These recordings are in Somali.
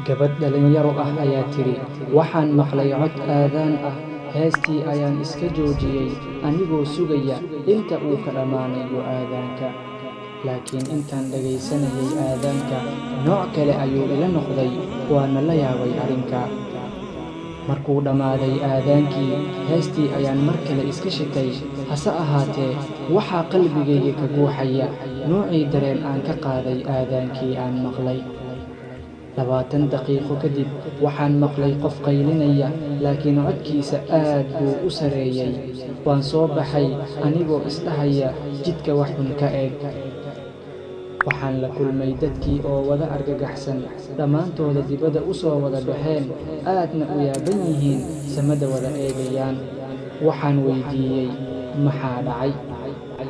Gabadh dhalinyaro ah ayaa tiri, waxaan maqlay cod aadaan ah, heestii ayaan iska joojiyey anigoo sugaya inta uu ka dhammaanayo aadaanka. Laakiin intaan dhagaysanayay aadaanka, nooc kale ayuu ila noqday, waana la yaabay arrinka. Markuu dhammaaday aadaankii, heestii ayaan mar kale iska shitay, hase ahaatee waxaa qalbigayga ka guuxaya noocii dareen aan ka qaaday aadaankii aan maqlay. 20 daqiiqo kadib waxaan maqlay qof qaylinaya, laakiin codkiisa aad buu u sareeyay. Waan soo baxay anigoo isdhahaya jidka wax xun ka eeg. Waxaan la kulmay dadkii oo wada argagaxsan, dhammaantooda dibadda u soo wada baxeen, aadna u yaaban yihiin, samada wada eegayaan. Waxaan weydiiyey, maxaa dhacay?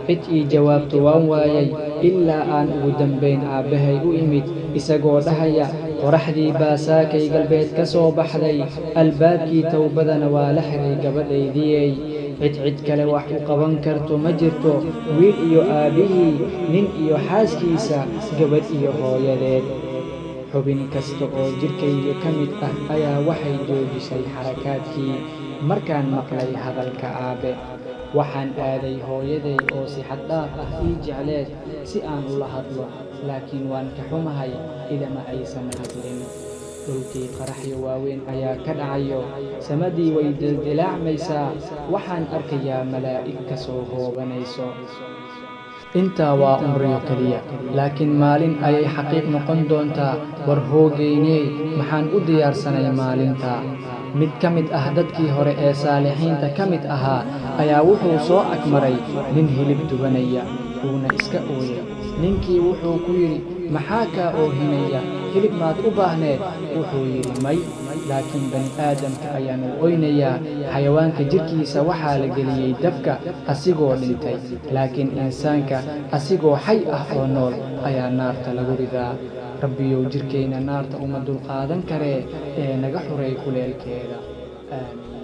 Cid ii jawaabto waan waayay, ilaa aan ugu dambayn aabbahay u imid isagoo dhahaya, qoraxdii baa saakay galbeed ka soo baxday, albaabkii towbadana waa la xiray gabadhaydiyey. Cid cid kale wax u qaban karto ma jirto, wiil iyo aabbihii, nin iyo xaaskiisa, gabadh iyo hooyadeed. Xubin kasta oo jirkayga ka mid ah ayaa waxay joojisay xarakaadkii markaan maqlay hadalka aabe. Waxaan aaday hooyaday oo si xad dhaaf ah ii jecleed si aan ula hadlo, laakiin waan ka xumahay ilama aysan hadlin. Dhulkii qaraxyo waaweyn ayaa ka dhacayo, samadii way dildilaacmaysaa, waxaan arkayaa malaa'ig ka soo hoobanayso. Intaa waa umriyo keliya, laakiin maalin ayay xaqiiq noqon doontaa. War hoogayney, maxaan u diyaarsanay maalinta? Mid ka mid ah dadkii hore ee saalixiinta ka mid ahaa ayaa wuxuu soo agmaray nin hilib dubanaya, wuuna iska ooyay. Ninkii wuxuu ku yidhi, maxaa kaa oohinaya? Hilib maad u baahneed? Wuxuu yidhi, may, laakiin bani aadamka ayaan u oynayaa. Xayawaanka jirkiisa waxaa la geliyey dabka asigoo dhintay, laakiin insaanka asigoo xay ah oo nool ayaa naarta lagu ridaa. Rabbiyow jirkayna naarta uma dulqaadan karee ee naga xuray kuleelkeeda. Aamiin.